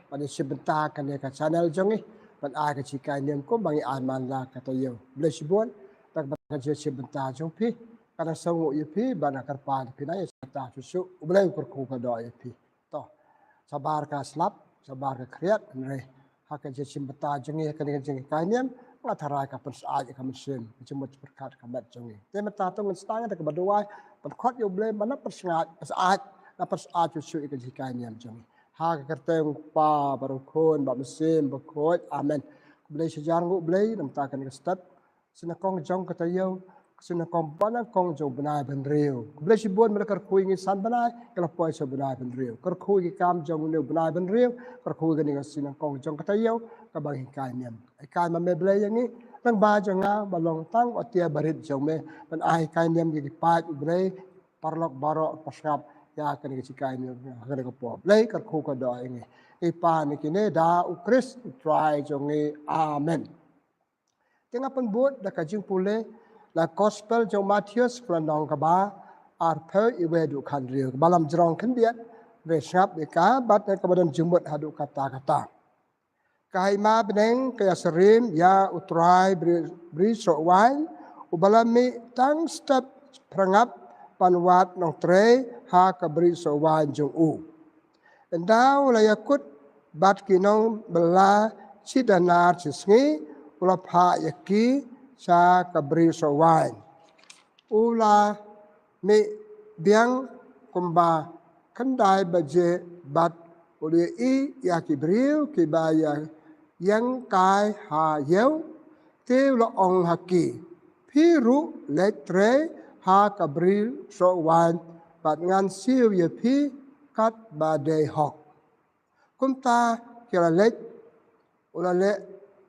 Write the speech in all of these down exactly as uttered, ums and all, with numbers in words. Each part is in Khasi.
ban ïa shim bynta kane ka channel jong ngi, ban ai ka jinghikai niam kumba ngi ai man la ka taïew. Khublei shibun da kaba ka jingshim bynta jong phi. Ka nang sngewnguh ïa phi, ba nga kyrpad ïa phi na ïa shim bynta shuh shuh. U Blei u kyrkhu ka doh ïa phi. To, shabar ka slap, shabar ka khriat, hynrei ha ka jingshim bynta jong ngi ha kane ka jinghikai niam, nga tharai ka pynsyaid ïa ka mynsiem, ka jingmut jingpyrkhat ka met jong ngi. Te mynta to ngin sdang da kaba duwai, pynkhot ïa U Blei ba un pynshngaiñ, pynsyaid, un pynsyaid shuh shuh ïa ka jinghikai niam jong ngi. Ha ka kyrteng U Kpa bad U Khun bad U Mynsiem Bakhuid. Amen. Khublei shihajar nguh Blei, namar kane ka step sha nyngkong jong ka taïew, sha nyngkong ba nyngkong jong u bnai bynriew. Khublei shibun ba la kyrkhu ïa ngi san bnai, ka la poi sha u bnai bynriew. Kyrkhu ïa ki kam jong une u bnai bynriew, kyrkhu ïa kane ka sha nyngkong jong ka taïew, kaba ngi hikai niam. Hikai ma me Blei ïa ngi, rangbah jong nga, ba long tang u atiar barit jong me, ban ai hikai niam ïa ki paid U Blei, paralok baroh, para sngap, ïa kane ka jinghikai niam, kane ka por. Blei kyrkhu ka doh ïa ngi. Ngi pan ïa kine da U Khrist U Trai jong ngi. Amen. Te nga pynbud da ka jingpule na Gospel jong u Mathaios ka lynnong kaba arphew, iwei haduh khathynriew. Ka Balam Jrong khyndiat, re sngap ïa ka bad kaba don jingmut haduh katta katta. Ka hima bneng ka ïasyriem ïa U Trai bri, bri soh waiñ, uba la mih tang step phyrngap ban wad nongtrei ha ka bri soh waiñ jong u. Ynda u la ïakut bad ki nongbylla shi danar shi sngi, u la phah ïa ki sha ka bri soh waiñ. U la mih biang kumba khyndai baje bad u la ïohi ïa ki briew kiba ïa, ïeng kai ha ïew, te u la ong ha ki, phi ruh leit trei ha ka bri soh waiñ bad ngan siew ïa phi katba dei hok. Kumta ki la leit, u la leh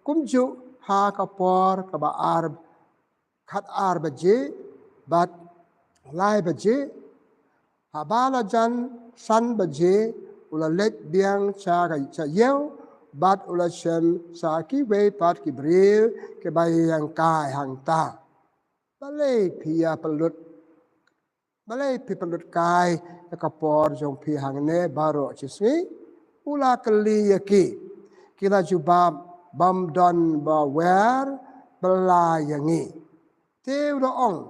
kumjuh ha ka por kaba ar, khatar baje bad lai baje. Haba la jan san baje, u la leit biang sha ka, sha ïew bad u la shem sha kiwei pat ki briew kiba ïeng kai hangta. Balei phi ïa pynlut, balei phi pynlut kai ïa ka por jong phi hangne baroh shi sngi? U la kylli ïa ki. Ki la jubab, bym don ba wer bylla ïa ngi. Te u la ong,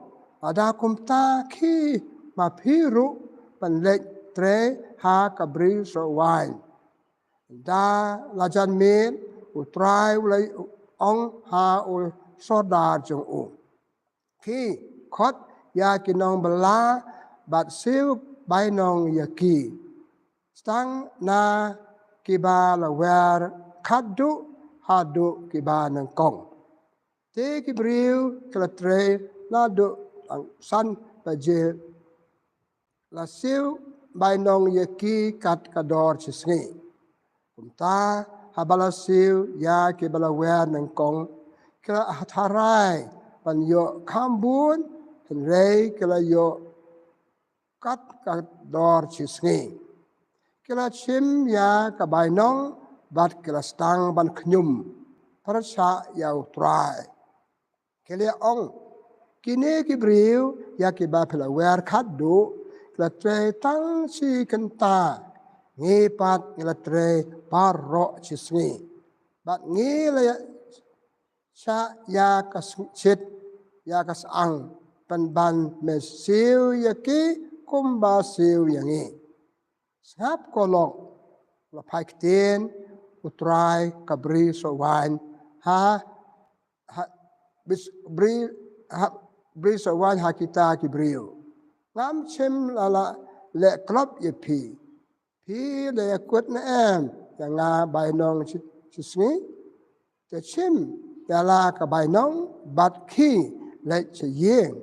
lada kumta khie ma phi ruh ban leit trei ha ka bri soh waiñ. Ynda la jan miet, U Trai u la ong ha u sordar jong u, khie khot ïa ki nongbylla bad siew bainong ïa ki, tang na kiba la wer khatduh haduh kiba nyngkong. Te ki briew ki la trei naduh tang san baje, la siew bainong ïa ki kat ka dor shi sngi. Kumta haba la siew ïa kiba la wer nyngkong, ki la tharai ban ïoh kham bun, hynrei ki la ïoh kat ka dor shi sngi. Ki la shim ïa ka bainong bad ki la sdang ban khñium pyrshah ïa U Trai. Ki la ong, kine ki briew ïa kiba phi la wer khatduh ki la trei tang shi kynta, ngi pat ngi la trei baroh shi sngi. Bad ngi la ïa shah ïa ka s-, shit ïa ka syang, pynban me siew ïa ki kumba siew ïa ngi. Sngap ko lok, la phai ktien U Trai ka bri soh waiñ ha, ha, bis-, bri, ha, bri soh waiñ ha kita ki briew. Ngam shym la, la leh klop ïa phi. Phi la ïakut ne em ïa nga bainong shi, shi sngi? Te shim ïa la ka bainong bad khie leit sha ïing.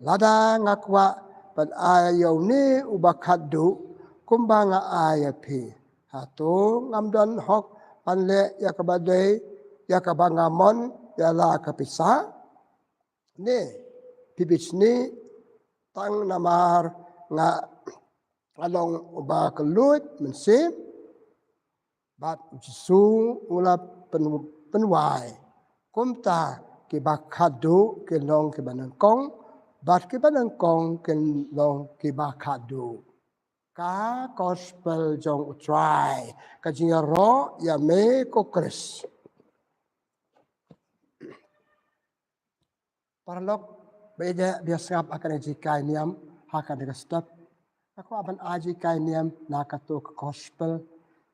Lada nga kwah ban ai ïa une uba khatduh kumba nga ai ïa phi, hato ngam don hok ban leh ïa kaba dei, ïa kaba nga mon ïa la ka pisa? Ne phi bishni tang namar nga, nga long uba kylluid mynsiem? Bad U Jisu u la pyn-, pynwai, kumta kiba khatduh kin long kiba nyngkong, bad kiba nyngkong kin long kiba khatduh. Ka gospel jong U Trai, ka jingïaroh ïa me ko Khrist. Paralok, ba ïa, ba ïa sngap ha kane ka jinghikai niam ha kane ka step. Nga kwah ban ai jinghikai niam na kato ka gospel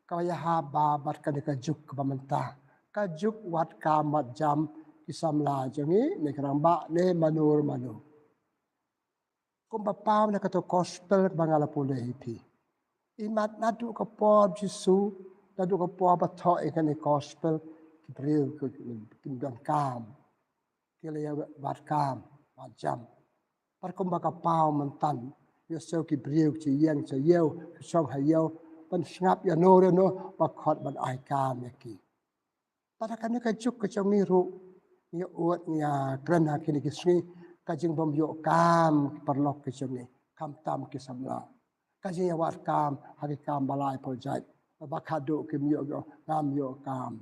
kaba ïahap bad kane ka juk kaba mynta. Ka juk wad kam wad jam ki samla jong ngi, ne ki rangbah ne mano mano. Kumba paw na kato gospel kaba nga la pule ïa phi. Imat naduh ka por Jisu, naduh ka por ba thoh ïa kane gospel, ki briew ki, kim don kam. Ki la ïa wad kam, wad jam. Bad kumba ka paw mynta, ïohsngew ki briew ki ïeng sha ïew, ki shong ha ïew, ban sngap ïa no re no ba khot ban ai kam ïa ki. Bad ha kane ka juk ka jong ngi ruh, ngi ïa ud, ngi ïa kren ha kine ki sngi, ka jingbym ïoh kam ki paralok ki jong ngi, khamtam ki samla. Ka jingïawad kam ha ki kam ba laiphew jait, ba khadduh kim ïoh, ïoh, ngam ïoh kam.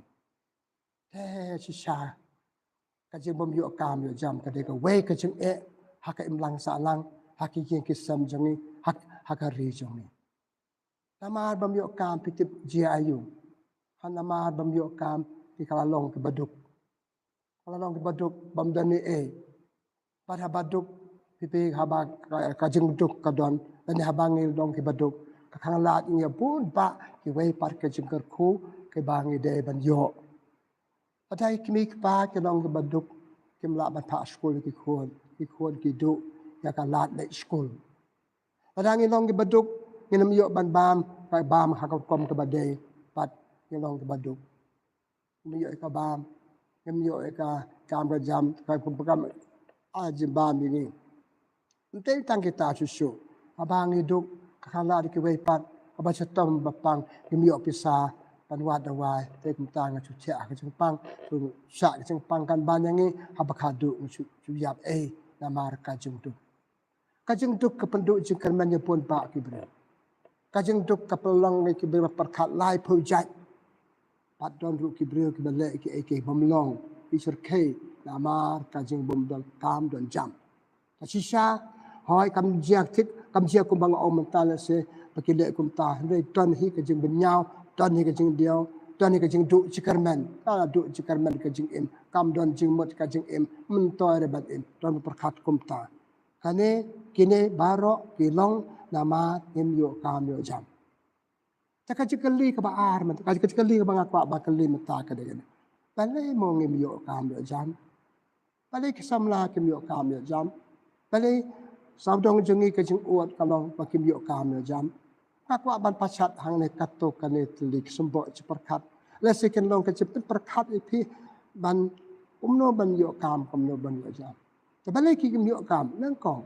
Te shisha, ka jingbym ïoh kam ïoh jam ka dei kawei ka jingeh ha ka imlang sahlang, ha ki ïing ki sem jong ngi, ha, ha ka ri jong ngi. Namar bym ïoh kam, phi tip jia aïu? Ha namar bym ïoh kam, ki ka la long kiba duk. Ka la long kiba duk, bym don ei ei. Bad haba duk, phi phi haba ka, ka jingduk ka don, lane haba ngi long kiba duk, ka khanglad ïa ngi bun bah kiwei pat ki jingkyrkhu kiba ngi dei ban ïoh. Lada ki kmie ki kpa ki long kiba duk, kim lah ban phah skul ïa ki khun, ki khun ki duh ïa ka lad leit skul. Lada ngi long kiba duk, ngim ïoh ban bam, ka bam ha ka rukom kaba dei, bad ngi long kiba duk. Ngim ïoh ïa ka bam, ngim ïoh ïa ka kam ka jam, ka kum ka kam, ah, jingbam ïa ngi. Ym tang kita shuh shuh. Haba ngi duk, ka khanglad ïa kiwei pat, haba shitom ba pang, ngim ïoh pisa ban wad dawai, te kumta nga shu thiah ka jingpang, shu shah ka jingpang kan ban ïa ngi, haba khadduh nga shu, shu ïap ei, namar ka jingduk. Ka jingduk ka pynduh jingkyrmen ïa bun bah ki briew. Ka jingduk ka pynlong ïa ki briew ba pyrkhat laiphew jait. Bad don ruh ki briew kiba leh kiei kiei bym long, ki shyrkhei namar ka jingbym don kam don jam. Te shisha, hooid, kam jia thik, kam jia kumba nga ong mynta, lehse ba ki leh kumta, hynrei don hi ka jingbynñiaw, don hi ka jingdiaw, don hi ka jingduh jingkyrmen. Ka duh jingkyrmen ka jingim, kam don jingmut ka jingim, myntoi re ban im, don ba pyrkhat kumta. Kane, kine baroh ki long namar ngim ïoh kam ïoh jam. Te ka jingkylli kaba ar mynta, ka jingkylli kaba nga kwah ban kylli mynta ka dei kane. Balei mo ngim ïoh kam ïoh jam? Balei ki samla kim ïoh kam ïoh jam? Balei sawdong jong ngi ka jingud ka long ba kim ïoh kam ïoh jam? Nga kwah ban pachat hangne katto katne tylli ki symboh jingpyrkhat. Lehse kin long ka jingpynpyrkhat ïa phi ban kumno ban ïoh kam, kumno ban ïoh jam. Te balei ki kim ïoh kam? Nyngkong,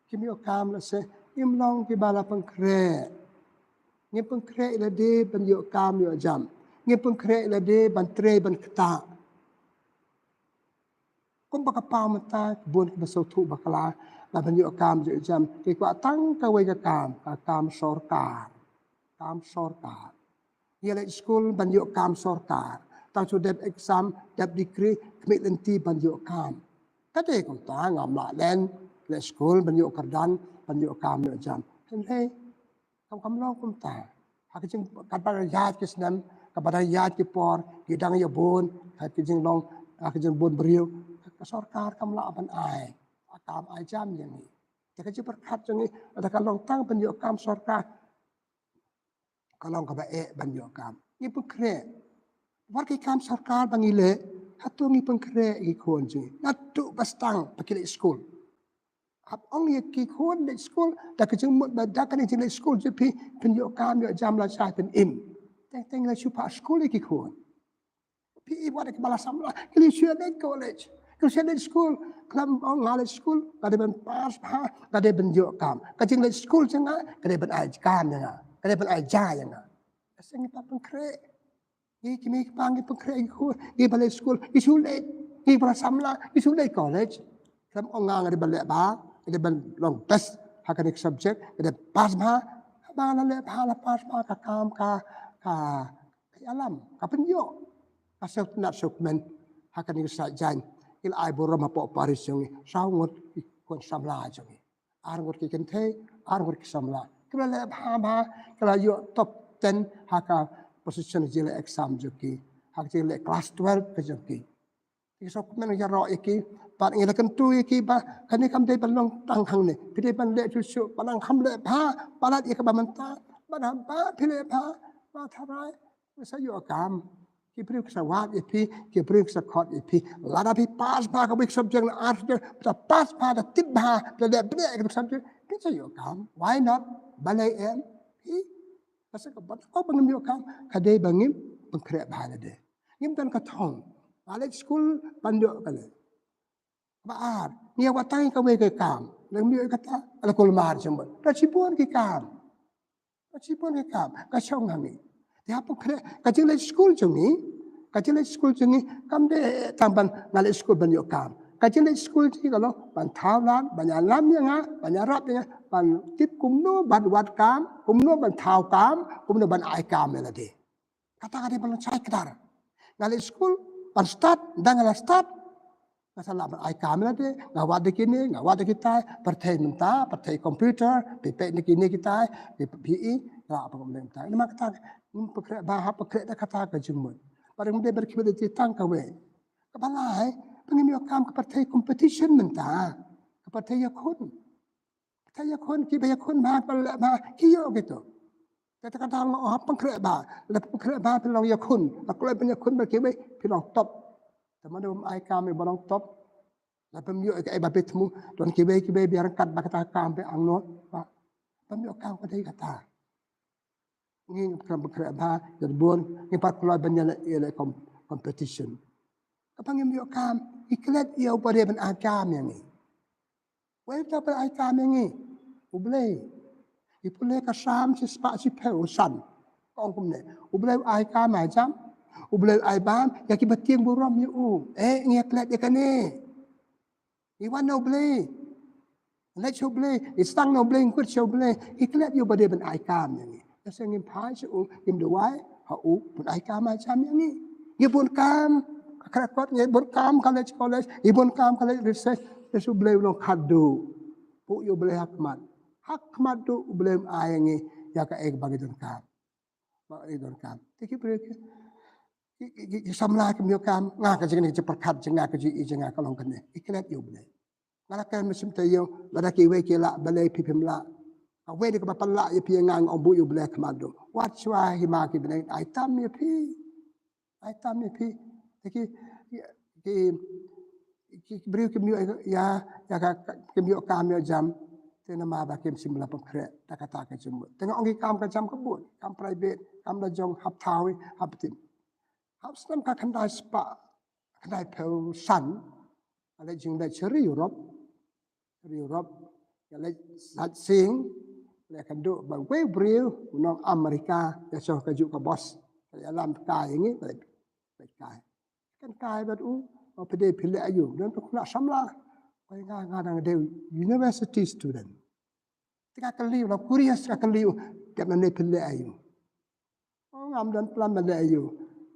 kim ïoh kam lehse ngim long kiba la pynkhreh. Ngim pynkhreh ïa lade ban ïoh kam ïoh jam. Ngim pynkhreh ïa lade ban trei ban ktah. Kumba ka paw mynta, bun kiba sngewthuh bakla, la ban ïoh kam ïoh jam, ki kwah tang kawei ka kam, ka kam sorkar. Kam sorkar. Ïa leit skul ban ïoh kam sorkar. Tang shu dep exam, dep degree, khmih lynti ban ïoh kam. Ka dei kumta, ngam lah len leit skul ban ïoh kyrdan, ban ïoh kam ïoh jam. Hynrei kam, kam long kumta. Ha ka jing, katba dang ïaid ki snem, katba dang ïaid ki por, ki dang ïa bun, ha ka jinglong, ha ka jingbun briew, ka sorkar kam lah ban ai kam ai jam ïa ngi. Te ka jingpyrkhat jong ngi, lada ka long tang ban ïoh kam sorkar, ka long kaba eh ban ïoh kam. Ngi pynkhreh. Wat ki kam sorkar ba ngi leh, hato ngi pynkhreh ïa ki khun jong ngi? Naduh ba sdang ba ki leit skul. Hap ong ïa ki khun leit skul, da ka jingmut ba da kane jingleit skul jong phi, phin ïoh kam ïoh jam lashai phin im. Teng teng la shu phah skul ïa ki khun. Phi i wat ïa kiba la samla, ki la shu leit college, ki la shu leit skul, khlem ong nga leit skul, nga dei ban pass bha, nga dei ban ïoh kam. Ka jingleit skul jong nga, ka dei ban ai kam ïa nga, ka dei ban ai ja ïa nga. Ka seng ngi pat pynkhreh. Ngi ki mei ki pa ngi pynkhreh ïa ki khun, ngi ba leit skul, ngi shu leit, ngi ba la samla, ngi shu leit college. Khlem ong nga nga dei ban leh bha, nga dei ban long best ha kane ka subject, nga dei pass bha, ba la leh bha la pass bha ka kam ka, ka, ka ïalam, ka pynïoh. Ka sngewtynnat sngewkmen ha kane ka sait jaiñ, ngi la ai burom hapoh parish jong ngi, saw ngut ki khun samla jong ngi. Ar ngut ki kynthei, ar ngut ki samla. Ki ba la leh bha bha, ki la ïoh top ten ha ka position jingïaleh exam jong ki, ha ka jingïaleh class twelve ka jong ki. Ki sngewkmen ïaroh ïa ki, bad ngi la kyntu ïa ki ba kane kam dei ban long tang hangne. Phi dei ban leh shuh shuh, ba nang kham leh bha palat ïa kaba mynta, ba nang ba phi leh bha, ba tharai phi sa ïoh kam. Ki briew ki sa wad ïa phi, ki briew ki sa khot ïa phi. Lada phi pass bha kawei ka subject, la ar subject, phi sa pass bha, da tip bha, da leh bniah ïa ka subject, phi sa ïoh kam. Why not? Balei em? Phi, ka sa ka bat, ko ba ngim ïoh kam, ka dei ba ngim pynkhreh bha lade. Ngim don ka thong. Nga leit skul ban ïoh kane. Ba ar, ngi ïa wad tang ïa kawei ka kam. Lada ngim ïoh kata, la kulmar jong ba. Ka shibun ki kam. Ka shibun ki kam. Ka shong ha ngi. Te hap pynkhreh, ka jingleit skul jong ngi. Ka jingleit skul jong ngi. Kam dei tang ban nga leit skul ban ïoh kam. Ka jingleit skul jong ngi ka long ban thaw lad, ban ïalam ïa nga, ban ïarap ïa nga, ban tip kumno ban wad kam, kumno ban thaw kam, kumno ban ai kam ïa lade. Kata ka dei ban long shai kdar. Nga leit skul, ban start, dang nga la start. Nga sa lah ban ai kam ïa lade, nga wad da kine, nga wad da kitai, pyrthei mynta, pyrthei computer, phi peit na kine kitai, phi phi i, nga lah ban mynta. Namar kata, ngim pynkhreh bha, hap pynkhreh da kata ka jingmut. Bad ngim dei ban khmih da tang kawei. Kaba lai, ba ngim ïoh kam ka pyrthei competition mynta, ka pyrthei ïakhun. Ka ïakhun, kiba ïakhun bha, ba leh bha, ki ïoh kito. Kata kata nga ong hap pynkhreh bha, lada pynkhreh bha phi long ïakhun, la kloi ban ïakhun bad kiwei, phi long top. Te mano bym ai kam ïa ba long top. Lada bym ïoh ïa kaei ba phi thmu, don kiwei kiwei ba ïa ryngkat bad kata ka kam ba angnud, ba bym ïoh kam ka dei kata. Ngi ngim kren pynkhreh bha, ïa bun, ngi pat kloi ban ïaleh, ïaleh com-, competition. Kaba ngim ïoh kam, ngi klet ïa uba dei ban ai kam ïa ngi. Wei uta ba ai kam ïa ngi. U Blei. I pule ka Salm shispah shiphew san. Ka ong kumne. U Blei u ai kam ai jam. U Blei u ai bam ïa kiba tieng burom ïa u. Eh, ngi ïa klet ïa kane. Ngi wan na U Blei. Leit sha U Blei. Ngi sdang na U Blei, ngi kut sha U Blei. Ngi klet ïa uba dei ban ai kam ïa ngi. Ïa se ngim phai sha u, ngim duwai ha u ban ai kam ai jam ïa ngi. Ngi bun kam ka khreh kot, ngi bun kam ka leit college, ngi bun kam ka leit research, te shu Blei u long khadduh. Buh ïa U Blei ha khmat. Ha khmat duh U Blei um ai ïa ngi ïa kaei ba ngi donkam. Ba ngi donkam. Te ki briew ki, ki, ki, ki, ki samla kim ïoh kam, nga ka jingkyrkhu jingpyrkhat jong nga, ka jingïohi jong nga ka long kane. Ngi klet ïa U Blei. Nga la kren mynsiem taïew, lada kiwei ki lah, balei phi phim lah. Kawei de kaba pynlah ïa phi ïa nga, nga ong buh ïa U Blei ha khmat duh. Wat shuwa hima ki bneng, ai tam ïa phi. Ai tam ïa phi. Te ki, ki, ki, ki briew kim ïoh ïa, ïa ka, ka, kim ïoh kam ïoh jam. Te namar ba kim shym la pynkhreh da kata ka jingmut. Te nga ong ki kam ka jam ka bun, kam private, kam la jong, hap thaw, hap tim. Hap snem ka khyndai spah, khyndai phew san, nga leit jingleit sha ri Europe, ri Europe, nga leit sightseeing, leit kynduh bad uwei u briew, u nong America, ïa shuh kajuh ka bos, ka ïalam kai ïa ngi, leit, leit kai. Kan kai bad u, u phi dei phi leh aïu, don tu khynnah samla, nga, nga dang dei university student. Te nga kylli u, la curious nga kylli u, tip nangne phi leh aïu. O ngam don plan ban leh aïu.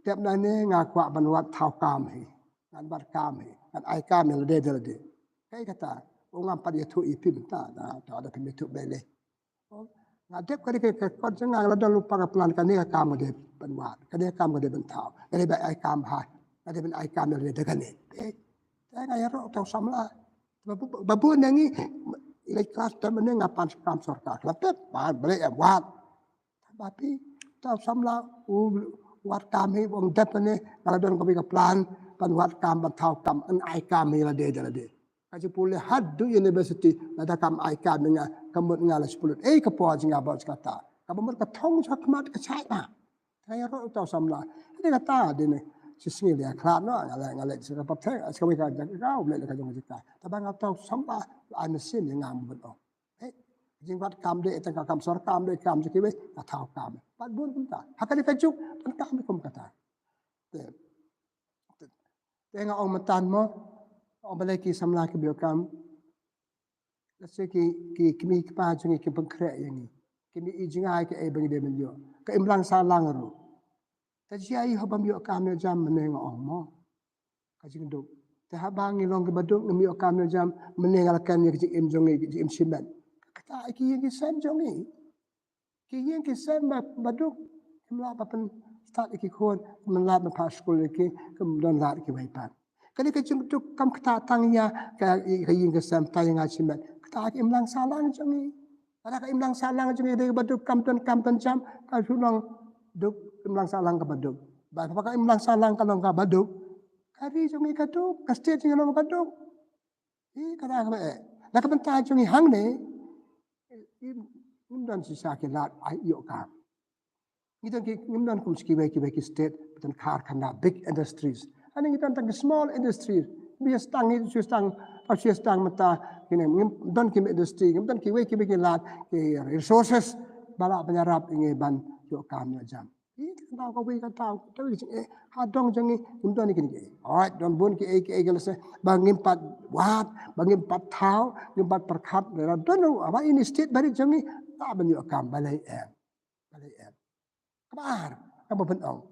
Tip nangne nga kwah ban wad thaw kam hi. Ngan wad kam hi. Ngan ai kam ïa lade da lade. Kaei kata. O ngam pat ïathuh ïa phi mynta. Da, da, da phi ïathuh balei. O nga dep ka dei ka kot jong nga, la don lypa ka plan kane ka kam nga dei ban wad. Kane ka kam nga dei ban thaw. Nga dei ban ai kam ha. Nga dei ban ai kam ïa lade da kane. Te nga ïaroh uta u samla. Ba, ba, ba bun na ngi leit klas te mynne nga pan kam sorkar. Khlem pep, ba, balei em wad. Ba phi, uta u samla, u wad kam hi, u ong dep mynne, nga la don kawei ka plan, ban wad kam, ban thaw kam, yn ai kam hi lade da lade. Ka jingpule haduh university, lada kam ai kam ïa nga, ka mut nga la shu pule. Ei ka por jong nga bad kata. Kaba mut ka thong sha khmat ka shai ba. Te nga ïaroh uta u samla. Te kata dei ne. Shisngi lei khlad noh, nga leit, nga leit sha ka pyrthei, sha kawei ka jaka, nga leit ka jong ka jaka. Te ba nga uta u samla, ai mynsiem ïa nga bad ong. Hei, jingwad kam dei tang ka kam sorkar, kam dei kam jong kiwei, ka thaw kam. Bad bun kumta. Ha kane ka juk, don kam kum kata. Te, te, te nga ong mynta mo, ong balei ki samla ki ba ïoh kam. Lehse ki, ki kmie ki kpa jong ngi ki pynkhreh ïa ngi. Kim i jngai kaei ba ngi dei ban ïoh. Ka imlang sahlang ruh. Te jia i ho bym ïoh kam ïoh jam mynne nga ong mo. Ka jingduk. Te haba ngi long kiba duk ngim ïoh kam ïoh jam mynne nga la kren ïa ka jingim jong ngi, ka jingim shimet. Kata ai ki ïing ki sem jong ngi. Ki ïing ki sem ba, ba duk, kim lah ban pynstad ïa ki khun, kim lah ban phah skul ïa ki, kim don lad ïa kiwei pat. Kane ka jingduk kam ktah tang ïa ka, ka ïing ka sem, tang ïa nga shimet. Ktah ka imlang sahlang jong ngi. Lada ka imlang sahlang jong ngi dei ba duk, kam don kam don jam, ka shu long duk, imlang sahlang kaba duk. Ba, ba ka imlang sahlang ka long kaba duk, ka ri jong ngi ka duk, ka state jong ngi long ka duk. Ïa kata kaba eh. Na ka bynta jong ngi hangne, ngim don shisha ki lad ai ïoh kam. Ngi don ki, ngim don kum sha kiwei kiwei ki state, don karkhana, big industries. Hangne ngi don tang ki small industries. Ngi sdang, ngi sdang, pa shu sdang mynta, ngim don ki industry, ngim don kiwei kiwei ki lad, ki resources ba lah ban ïarap ïa ngi ban ïoh kam ïoh jam. Ïa kata kawei kata, kata kawei jingeh ha dong jong ngi, ngim don ïa kine kiei. Hooid, don bun kiei kiei ki lehse ba ngim pat wad, ba ngim pat thaw, ngim pat pyrkhat, don haba ine state barit jong ngi, lah ban ïoh kam, balei em. Balei em. Kaba ar, kaba pynong.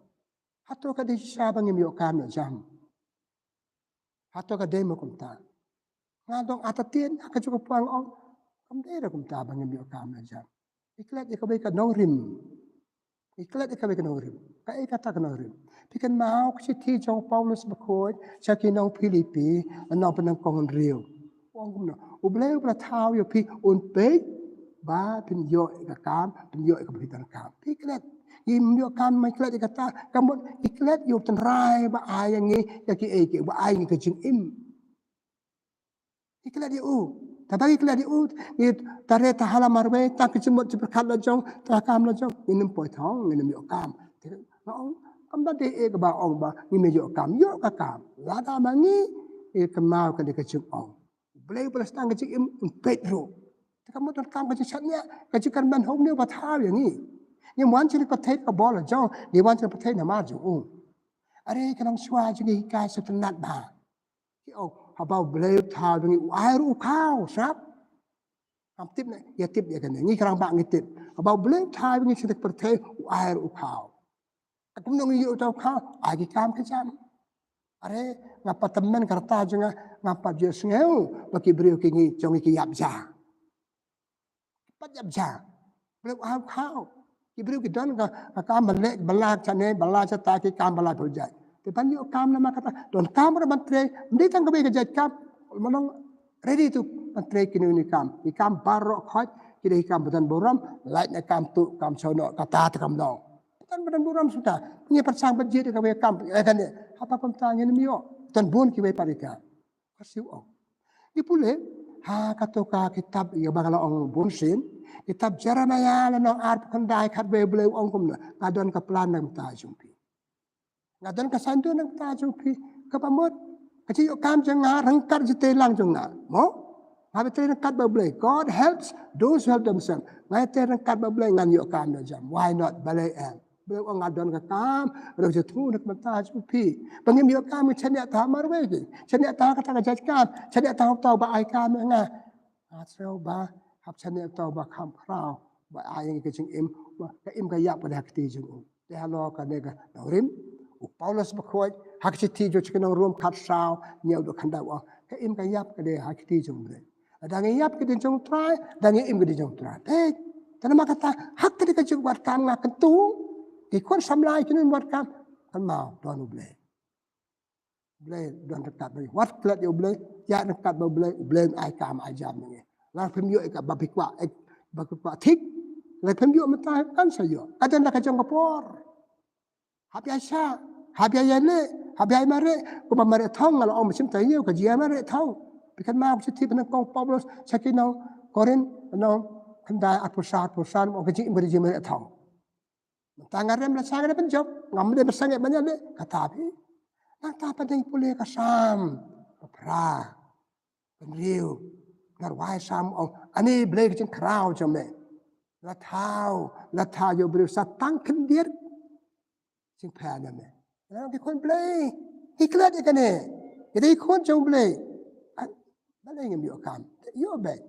Hato ka dei shisha ba ngim ïoh kam ïoh jam. Hato ka dei mo kumta. Nga dang artatien ha kajuh ka por nga ong, kam dei ruh kumta ba ngim ïoh kam ïoh jam. Ngi klet ïa kawei ka nongrim. Ngi klet ïa kawei ka nongrim. Kaei kata ka nongrim? Phi kynmaw ka shithi jong u Paulus bakhuid sha ki nong Philippi, nong pyndonkong hynriew. U ong kumno? U Blei uba la thaw ïa phi un peit ba phin ïoh ïa ka kam, phin ïoh ïa kaba phi donkam. Phi klet. Ngim ïoh kam, ma ngi klet ïa kata, ka mut ngi klet ïa u tynrai ba ai ïa ngi ïa kiei kiei, ba ai ïa ngi ka jingim. Ngi klet ïa u. Tang ba ngi klet ïa u, ngi tare ta hala marwei, tang ka jingmut jingpyrkhat la jong, tang ka kam la jong, ngin ym poi thong, ngin ym ïoh kam. Te nga ong, kam da dei eh kaba ong ba ngim ïoh kam, ïoh ka kam. Lada ma ngi, ngi kynmaw kane ka jingong. U Blei uba la sdang ka jingim un peit ruh. Te ka mut donkam ka jingshaniah, ka jingkyrmen ha une uba thaw ïa ngi. Ngim wan sha ngi pyrthei ka bor la jong, ngi wan sha ngi pyrthei namar jong u. Are ka nong shuwa jong ngi ki kai sngewtynnat bha. Ki ong, haba U Blei u thaw jong ngi u ai ruh u khaw, sngap. Ngam tip ne, ïa tip ïa kane, ngi ki rangbah ngi tip. Haba U Blei u thaw jong ngi sha ka pyrthei u ai ruh u khaw. Kumno ngi ïoh uta u khaw? Ai ki kam ki jam. Are, nga pat tymmen ka rta jong nga, nga pat ju sngew ba ki briew ki ngi jong ngi ki ïap ja. Pat ïap ja. Blei u ai u khaw. Ki briew ki don ka, ka kam ba leh, ba lah shane, ba lah shata, ki kam ba lah pyrjai. Te ban ïoh kam namar kata, donkam ruh ban trei, ym dei tang kawei ka jait kam. Mo nong ready to ban trei kine kine kam. Ki kam baroh khoit, ki dei ki kam ba don burom, lait na kam tuh, kam snoh, kata te kam nong. Ba don, ba don burom shuh ta. Ngi pyrshang ban jied ïa kawei ka kam, eh, kane. Haba kumta ngin ym ïoh. Don bun kiwei pat ki kam. Ka shu ong. Ngi pule ha kato ka kitab ïa ba nga la ong bun sien. Kitab Jeremiah lynnong arphew khyndai khatwei, Blei u ong kumno. Nga don ka plan na ka bynta jong phi. Nga don ka saiñdur na ka bynta jong phi. Kaba mut ka jingïoh kam jong nga ryngkat jingtreilang jong nga. Mo? Nga ba trei ryngkat bad U Blei. God helps those who help themselves. Nga trei ryngkat bad U Blei ngan ïoh kam ïoh jam. Why not? Balei em? Blei u ong nga don ka kam, ruh jingthmu na ka bynta jong phi. Ba ngim ïoh kam, ngi shaniah ta ha marwei ki. Shaniah ta ha kata ka jait kam, shaniah ta ha uta uba ai kam ïa nga. Nga sngew ba hap shaniah uta uba kham khraw, ba ai ïa ngi ka jingim, ba ka im ka ïap ka dei ha kti jong u. Te halor kane ka nongrim, u Paulus bakhuid ha ka shithi jong ki nong Rom khatsaw, hynñiew haduh khyndai u ong, ka im ka ïap ka dei ha kti jong u Blei. Lada ngi ïap ki dei jong u Trai, lada ngi im ki dei jong u Trai. Te, te namar kata, ha kane ka jingwad kam nga kyntu, ki khun samla ki khun wad kam, kynmaw don U Blei. U Blei don ryngkat bad ngi. Wat klet ïa U Blei, ïaid ryngkat bad U Blei, U Blei un ai kam ai jam ïa ngi. Lada phim ïoh ïa kaba phi kwah, eh, ba phi kwah thik. Lada phim ïoh mynta kan sa ïoh. Ka don la ka jong ka por. Hap ïa shah, hap ïa ïaleh, hap ïa mareh, kumba mareh thong nga la ong mynsiem taïew ka jia mareh thong. Phi kynmaw ka shithi pyndonkong Paulus sha ki nong Korinth, lynnong khyndai arphew saw arphew san, ong ka jingim ka jia mareh thong. Mynta nga rem la sha nga dei ban jop, ngam dei ban sangeh ban ïaleh, kata phi. Nangta pat ngi pule ka Salm ba phra. Bynriew, nga rwai Salm ong, ani Blei ka jingkhraw jong me. La thaw, la thaw ïa u briew sa tang khyndiat jingpher na me. Ngi ki khun Blei, ngi klet ïa kane. Ngi dei ki khun jong Blei. Balei ngim ïoh kam? Ïoh beit.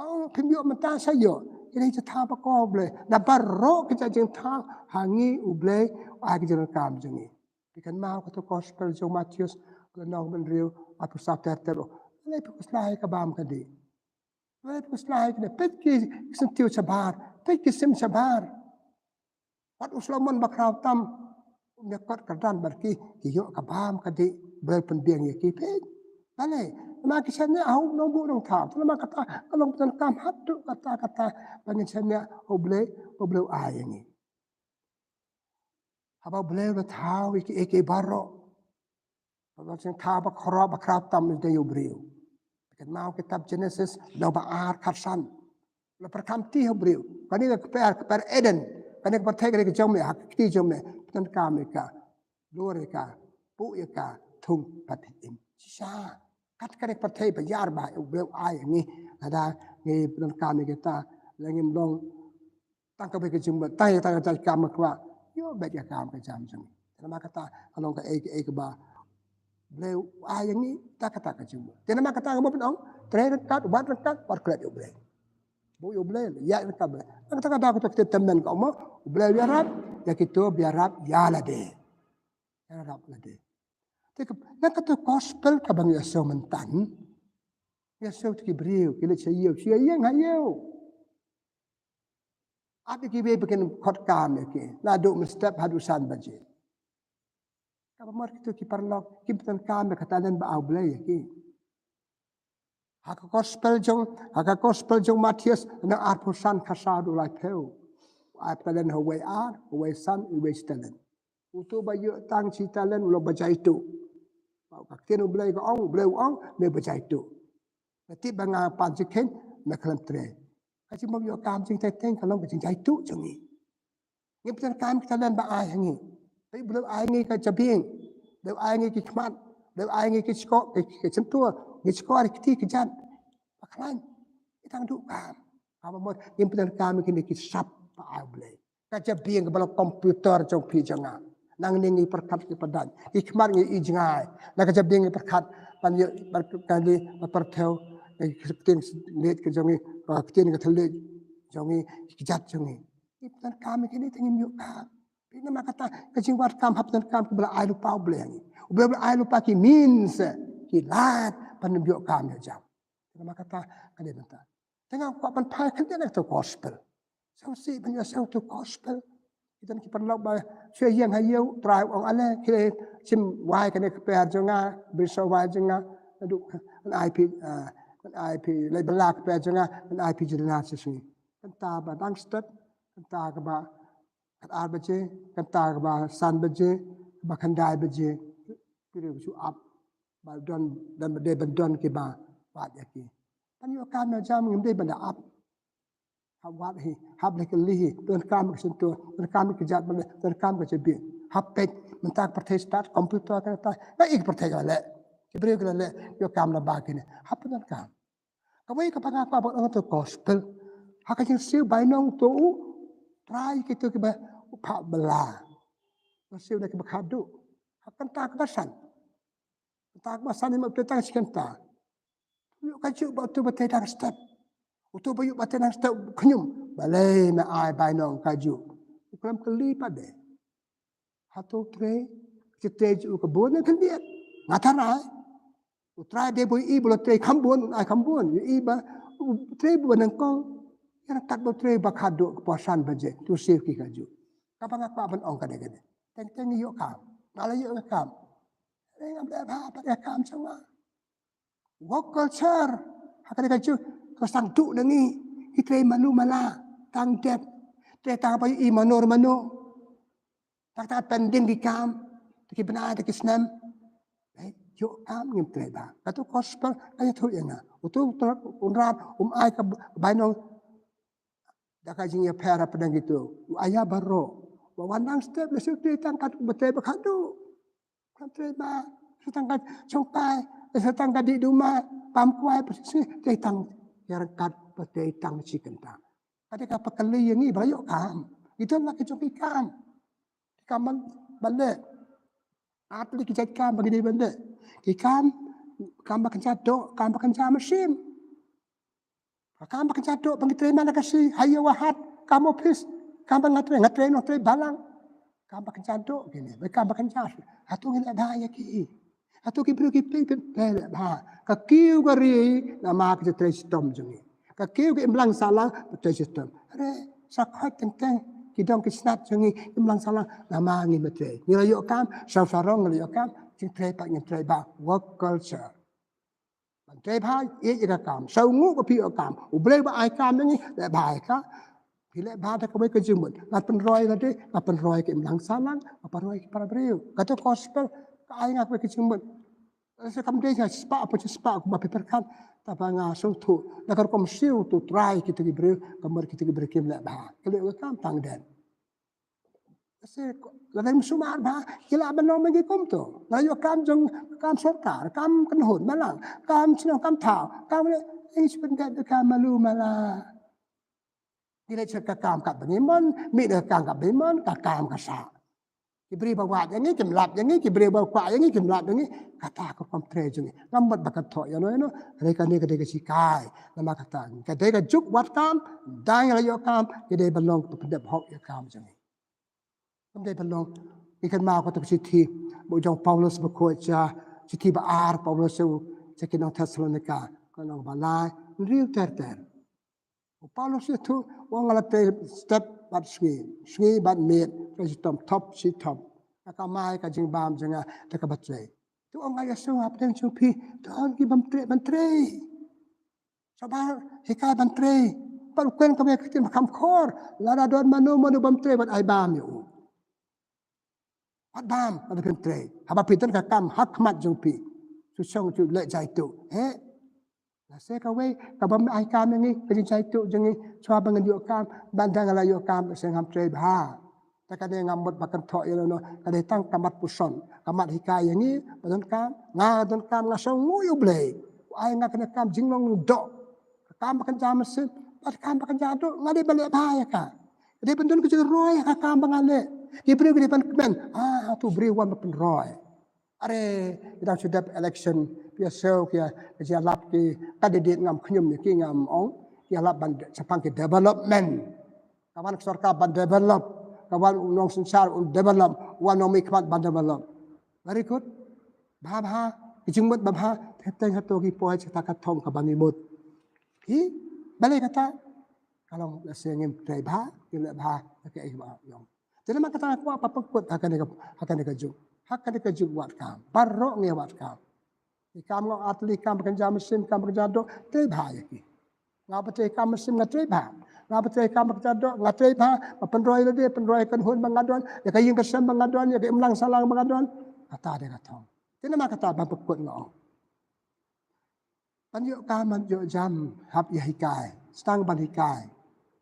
Ong phim ïoh mynta sa ïoh. Ïa dei jingthaw ba ko Blei. Na baroh ki jait jingthaw ha ngi U Blei u ai ki jingdonkam jong ngi. Phi kynmaw kato ka gospel jong Mathaios, lynnong bynriew, arphew saw ter ter. Balei phi khuslai ka bam ka dih? Balei phi khuslai ka dih? Peit ki syntiew shabar. Peit ki sim shabar. Wat u Solomon bakhraw tam. Um ïa kot kyrdan bad ki, ki ïoh ka bam ka dih, Blei pynbiang ïa ki, peit. Balei? Namar ki shaniah ha u nongbuh nongthaw. Te namar kata ka long pyndonkam haduh katta katta ba ngin shaniah ha U Blei, U Blei u ai ïa ngi. Haba U Blei u la thaw ïa kiei kiei baroh. Ba la sngewthuh ba khraw, ba khraw tam ïa u briew. Kynmaw kitab Genesis, lynnong ba ar, khatsan. La pyrkhat ïa u briew. Kane ka kper, kper Eden. Kane ka pyrthei kane ka jong me, ha ka kti jong me. Pyndonkam ïa ka. Lur ïa ka. Buh ïa ka. Thung pat im. Shisha. Kat kane ka pyrthei ba ïar ba U Blei u ai ïa ngi. Lada ngi pyndonkam ïa kita. La ngim long tang kawei ka jingmut, tang ïa, tang ïa ka kam ka kwah. Ïoh beit ïa ka kam ka jam jong ngi. Te namar kata ka long kaei kaei kaba Blei u ai ïa ngi, ta kata ka jingmut. Te namar kata nga mut ban ong, trei ryngkat, wad ryngkat, wad klet ïa U Blei. Buh ïa U Blei, ïaid ryngkat Blei. Namar kata ka daw ka, ka tymmen ka ong mo, U Blei u ïarap ïa kito ba ïarap ïa lade. Ïarap lade. Te ka, na kata gospel kaba ngi ïohsngew mynta. Ïohsngew te ki briew, ki leit sha ïew, sha ïew ha ïew. Ap ïa kiwei ba kin khot kam ïa ki. Naduh mynstep haduh san baje. Kaba mut kito ki paralok, kim pyndonkam ïa ka talent ba ai U Blei ïa ki. Ha ka gospel jong, ha ka gospel jong Mathaios, lynnong arphew san, khatsaw haduh laiphew. U ai talent ha uwei ar, uwei san, uwei shi talent. Uto ba ïoh tang shi talent u long ba jaituh. Ba ka ktien U Blei ka ong, U Blei u ong, me ba jaituh. Nga tip ba nga pan jingkheiñ, me khlem trei. Ka jingbym ïoh kam jingtei teng ka long ka jingjaituh jong ngi. Ngi pyndonkam ka talent ba ai ha ngi. Te U Blei u ai ngi ka jabieng. U Blei u ai ngi ki khmat. U Blei u ai ngi ki shkor, ki, ki shyntur, ki shkor, ki kti, ki kjat. Ba khlaiñ. Ngi tang duh kam. Kaba mut ngi pyndonkam ïa kine ki sap ba ai U Blei. Ka jabieng kaba long computer jong phi jong nga. Nangne ngi pyrkhat ngi pyrdan. Ki khmat ngi i jngai. Na ka jabieng ngi pyrkhat ban ïoh, ban kali, ban pyrthew. Ngi ktien leit ka jong ngi, ka ktien ka thylliej jong ngi, ki kjat jong ngi. Ngi pyndonkam ïa kine te ngim ïoh kam. Phi, namar kata ka jingwad kam hap pyndonkam kaba la ai lypa U Blei ha ngi. U Blei u la ai lypa ki means, ki lad ban ym ïoh kam ïoh jam. Namar kata ka dei mynta. Te nga kwah ban phai khyndiat na kata gospel. Sngewsih ban ïohsngew kata gospel. Ki don ki paralok ba shu ïeng ha ïew, Trai u ong ale, khie shim wai kane ka kper jong nga, bri sha wai jong nga, naduh ngan ai phi, ah, ngan ai phi, leit bylla ka kper jong nga, ngan ai phi jingduna shi sngi. Kynta ba dang step, kynta kaba khatar baje, kynta kaba san baje, kaba khyndai baje. Ki briew shu ap, ba don, don ba dei ban don kiba wad ïa ki. Ban ïoh kam ïoh jam ngim dei ban da ap. Hap wad hi, hap leh kylli hi, pyndonkam ka shyntur, pyndonkam ka kjat, pyndonkam ka jabieng. Hap peit, mynta ka pyrthei stad, computer kata, nga i ka pyrthei ka la leh. Ki briew ki la leh, ïoh kam la ba kine. Hap pyndonkam. Kawei kaba nga kwah ban ong kata gospel. Ha ka jingsiew bainong to u trai kito kiba u phah bylla. Ba siew na kiba khadduh. Ha kynta kaba san. Kynta kaba san, ym ïoh tang shi kynta. Ïoh kajuh ba uto ba tei dang step. Uto ba ïoh ba tei dang step khñium. Balei me ai bainong kajuh. U khlem kylli pat de. Hato u trei, ka trei jong u ka bun ne khyndiat. Nga tharai. U trai dei ba u ïohi ba la trei kham bun, un ai kham bun. U ïohi ba u trei ba nyngkong. Ïa kat ba u trei ba khadduh ka por san baje. To siew ki kajuh. Kaba nga kwah ban ong ka dei kane. Teng teng ngi ïoh kam. Nga la ïoh kam. Hynrei ngam leh bha pat ïa kam jong nga. Work culture. Ha kane kajuh ka sdang duh na ngi. Ngi trei malu mala. Tang dep. Trei tang ba ïohi mano mano. Tang tang pending ki kam. Te ki bnai te ki snem. Eh, ïoh kam ngim trei bha. Katu gospel ka ïathuh ïa nga. Utu u Trai Kynrad um ai ka bainong da ka jingïapher hapdeng kito. U ïa baroh. Ba wan dang step lehse u trei tang katba trei ba khadduh. Kan trei ba, lehse tang ka shongkai, lehse tang ka dih duma, pam kwai, pynsi, trei tang ïa ryngkat ba trei tang shi kynta. Ka dei kaba kylli ïa ngi ba ïoh kam. Ito la ki jong ki kam. Ki kam ban, ban leh. Ar tylli ki jait kam ba ngi dei ban leh. Ki kam, kam ba kynja doh, kam ba kynja mynsiem. Ka kam ba kynja doh ba ngi trei man la ka sngi, ha ïew ha hat, kam ophis, kam ba nga trei, nga trei nongtrei balang. Kam ba kynja doh kine, ba kam ba kynja. Hato ngi leh bha ïa ki? Hato ki briew ki phi phi leh bha? Ka kiew ka ri namar ka trei shitom jong ngi. Ka kiew ka imlang sahlang ka trei shitom. Hynrei Sa khot teng teng ki dong ki snat jong ngi, ki imlang sahlang, namar ngi ym trei. Ngi la ïoh kam, sa sarong ngi la ïoh kam, jingtrei pat ngim trei bha, work culture. Ban trei bha, ïeit ïa ka kam. Sa u nguh ba phi ïoh kam. U Blei ba ai kam ïa ngi, leh bha ïa ka. Phi leh bha da kawei ka jingmut. Ngan pynroi lade, ngan pynroi ki imlang sahlang, ngan pynroi ki para briew. Kata gospel, ka ai nga kawei ka jingmut. Sa kam dei sa spah, apa spah, kumba phi pyrkhat. Tangba nga sngewthuh. Da ka rukom siew to trai kita ki briew, ka mut kita ki briew kim leh bha. Ki leh kam tang den. Sa lada ym sumar bha, ki lah ban long ma ngi kumto. Nga ïoh kam jong, kam sorkar, kam kynhun balang, kam shnong, kam thaw, kam leh, ïa ngi shu pynbeit da ka malu mala. Ngi leh sha ka kam kaba ngi mon, mih da ka kam kaba ngi mon, ka kam ka sah. Ki briew ba wad ïa ngi, kim lap ïa ngi, ki briew ba kwah ïa ngi, kim lap ïa ngi, kata ka rukom trei jong ngi. Ngam mut ba kynthoh ïano ïano, hynrei kane ka dei ka shikai. Namar kata, ka dei ka juk wad kam, dang la ïoh kam, ka dei ban long ka pyndep hok ïa kam jong ngi. Kam dei ban long, ngi kynmaw kata ka shithi, ba u jong Paulus ba khot sha, shithi ba ar Paulus sha, sha ki nong Thessalonika, ka nong ba lai, hynriew ter ter. U Paulus ïathuh, u ong nga la trei step bad sngi, sngi bad miet, trei shitom, thop shitom. Ka kamai ka jingbam jong nga, da kaba trei. To ong nga ïasngew hapdeng jong phi, to ong ki bym trei, ban trei. Sngewbha hikai ban trei. Pat u kren kaba ïa ka ktien ba kham khor. Lada don mano mano bym trei, wat ai bam ïa u. Wat bam, lada phim trei. Haba phi don ka kam ha khmat jong phi, shu shong shu leh jaituh. He? Lehse kawei, ka bym ai kam ïa ngi, ka jingjaituh jong ngi, shuwa ba ngan ïoh kam, ban dang la ïoh kam, lehse ngam trei bha. Te kane ngam mut ba kynthoh ïa lano, ka dei tang ka mat puson, ka mat hikai ïa ngi, ba donkam, nga donkam, nga sngewnguh ïa U Blei. U ai nga kane ka kam jinglong doh. Ka kam ba kynja mynsiem, bad ka kam ba kynja doh, nga dei ban leh bha ïa ka. Ka dei ban don ka jingroi ha ka kam ba nga leh. Ki briew ki dei ban kmen, ah, tu briew wan ba pynroi. Are, ki dang shu dep election, ki ïa siew, ki ïa, ki ïa lap ki candidate ngam khñium ïa ki ngam ong, ki ïa lap ban de-, shaphang ki development. Ka wan ka sorkar ban develop, ka wan u nongsynshar un develop, wan nongmihkhmat ban develop. Very good. Bha bha, ki jingmut bha bha, te teng hato ki poi sha ka thong kaba ngi mut. Hi, balei kata? Ka long lehse ngim trei bha, ngim leh bha, ka ei ba ong. Te namar kata nga kwah ban pynkut ha kane ka, ha kane ka juk. Ha kane ka juk wad kam. Baroh ngi wad kam. Ki kam nga ong ar tylli ki kam ba kynja mynsiem, kam ba kynja doh, trei bha ïa ki. Nga ba trei kam mynsiem nga trei bha. Nga ba trei kam ba kynja doh nga trei bha. Ba pynroi lade, pynroi kynhun ba nga don, ïa ka ïing ka sem ba nga don, ïa ka imlang sahlang ba nga don. Kata dei ka thong. Te namar kata ban pynkut nga ong. Ban ïoh kam, ban ïoh jam, hap ïa hikai. Sdang ban hikai.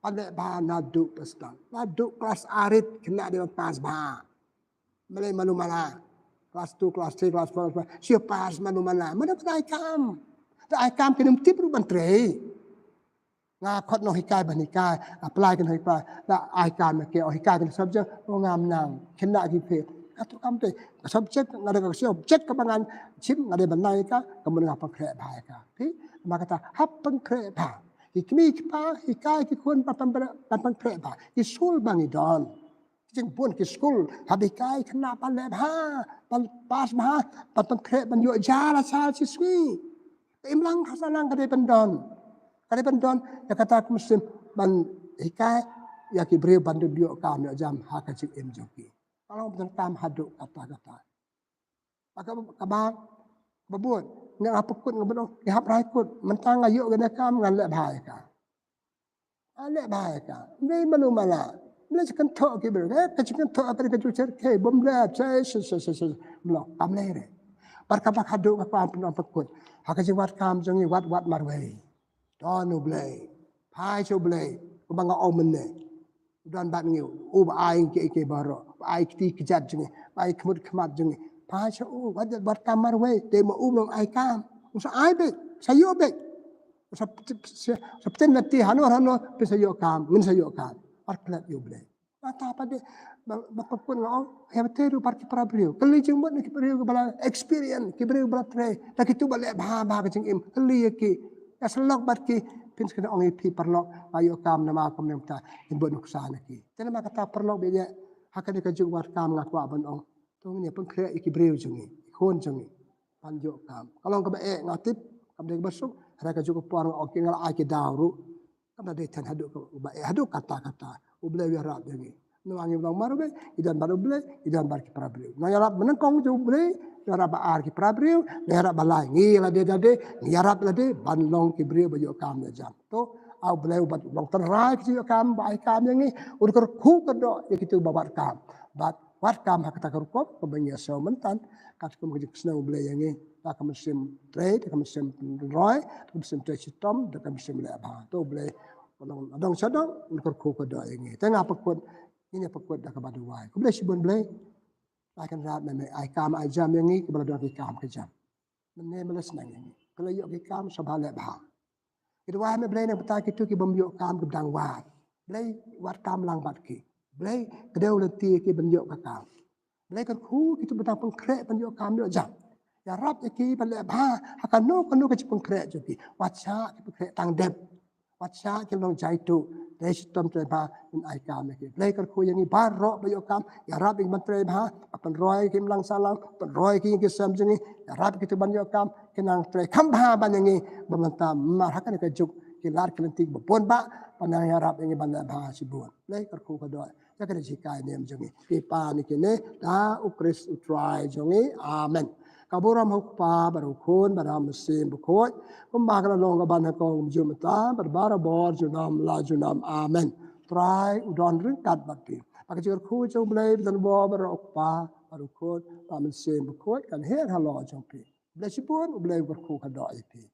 Ban leh bha naduh ba sdang. Naduh klas arit khynnah dei ban pass bha. Balei mano mala. Klas two, klas three, klas four, klas five. Shu pass mano mala. Mano mala ai kam. Te ai kam kim tip ruh ban trei. Nga khot nonghikai ban hikai, apply ka nonghikai, la ai kam ïa ki, oh hikai ka subject, oh ngam nang, khynnah ki fail. Kato kam te, ka subject, nga da ka subject kaba ngan shim, nga dei ban nang ïa ka, ka mut nga pynkhreh bha ïa ka. Phi, namar kata, hap pynkhreh bha. Ki kmie ki kpa, hikai ki khun, ban, ban, ban pynkhreh bha. Ki skul ba ngi don. Ki jingbun ki skul, hap hikai khynnah ban leh bha, ban pass bha, ban pynkhreh, ban ïoh jia la saw shi sngi. Ka imlang ka sahlang ka dei ban don. Ka dei ban don, ïa kata ka mynsiem ban hikai, ïa ki briew ban ïoh kam ïoh jam ha ka jingim jong ki. Ka long ban kam haduh katta katta. Kaba, kaba, kaba bud, nga pynkut nga ban ong, ngi hap rai kut, mynta nga ïoh kane ka kam ngan leh bha ïa ka. Ngan leh bha ïa ka. Ym dei mano mala. Ym lei sha kynthoh ki briew, eh, ka jingkynthoh ka dei ka jingshyrkhei, bym leh, shai, shai, shai, shai, shai. Ym long, kam lei re. Bad kaba haduh nga kwah ban pynkut. Ha ka jingwad kam jong ngi wad, wad marwei. Don U Blei. Phai sha U Blei. Kumba nga ong mynne. Don bad ngi, u ba ai kiei kiei baroh, ba ai kti kjat jong ngi, ba ai khmut khmat jong ngi. Phai sha u, wat, wat kam marwei, te ma u ba long ai kam. U sa ai beit, sa ïoh beit. U sa, sa, sa pynlong lynti hano hano, phin sa ïoh kam, ngin sa ïoh kam. Ar klet ïa U Blei. Kata pat de, ba, ba pynkut nga ong, ïa ba te ruh bad ki para briew. Kylli jingmut na ki briew kiba la experience, ki briew ba la trei. Da kito ba leh bha bha ka jingim, kylli ïa ki. Ïa sa lok bad ki, phin sa kynnoh ong ïa phi paralok, ba ïoh kam namar kumne kumta, ngin bud nuksa na ki. Te namar kata paralok ba ïeit, ha kane ka juk wad kam nga kwah ban ong. To ngin ïa pynkhreh ïa ki briew jong ngi, ki khun jong ngi. Ban ïoh kam. Ka long kaba eh nga tip, kam dei kaba suk, hynrei ka juk ka por nga ong ki nga la ai ki daw ruh. Ba dei ten haduh ka, ba, eh, haduh kata kata. U Blei u ïarap ïa ngi. Nang ngi long mar u Blei, i don bad u Blei, i don bad ki para briew. Nang ïarap mynnyngkong jong u Blei, ïarap bad ar ki para briew, nang ïarap bad lai ngi la dei da dei, ngi ïarap la dei, ban long ki briew ba ïoh kam ïa jam. To, a u Blei u bad long tynrai ki ïoh kam, ba ai kam ïa ngi, u kyrkhu kyrdoh ïa kitu ba wad kam. Bad wad kam ha kata ka rukom, kaba ngi ïa sngewthuh mynta, katkum ka jingsngew u Blei ïa ngi, da ka mynsiem trei, da ka mynsiem pynroi, da ka mynsiem trei shitom, da ka mynsiem leh bha. To u Blei, u long, u dang sha dang, u kyrkhu kyrdoh ïa ngi. Te nga pynkut, ngin ïa pynkut da kaba duwai. Khublei shibun Blei. Ai Kynrad me, me ai kam ai jam ïa ngi, kiba la don ki kam ki jam. Mynne me la sneng ïa ngi. Ki la ïoh ki kam, sngewbha leh bha. Ki duwai me Blei nang pynta kitu ki bym ïoh kam ki dang wad. Blei wad kam lang bad ki. Blei kdew lynti ki ban ïoh ka kam. Blei kyrkhu kitu ba dang pynkhreh ban ïoh kam ïoh jam. Ïarap ïa ki ban leh bha ha kano kano ka jingpynkhreh jong ki. Wat shah ki pynkhreh tang dep. Wat shah ki long jaitu. Trei shitom trei bha, ngin ai kam ïa ki. Blei kyrkhu ïa ngi baroh ba ïoh kam. Ïarap ïa ngi ban trei bha. Pynroi ki imlang sahlang, pynroi ki ïing ki sem jong ngi. Ïarap kitu ban ïoh kam. Ki nang trei kham bha ban ïa ngi, ba mynta mar ha kane ka juk ki lad ki lynti ba bun ba, ba nang ïarap ïa ngi ban leh bha shibun. Blei kyrkhu kyrdoh ïa kane ka jinghikai niam jong ngi. Ki pan ïa kine da U Khrist U Trai jong ngi. Amen. Ka burom ha U Kpa bad U Khun bad U Mynsiem Bakhuid, kumba ka la long kaba nyngkong, kumjuh mynta bad barabor, junom la junom. Amen. Trai u don ryngkat bad phi. Ba ka jingkyrkhu jong U Blei ba don bor bad U Kpa bad U Khun bad U Mynsiem Bakhuid kan hiar halor jong phi. Blei shibun, U Blei u kyrkhu kyrdoh ïa phi.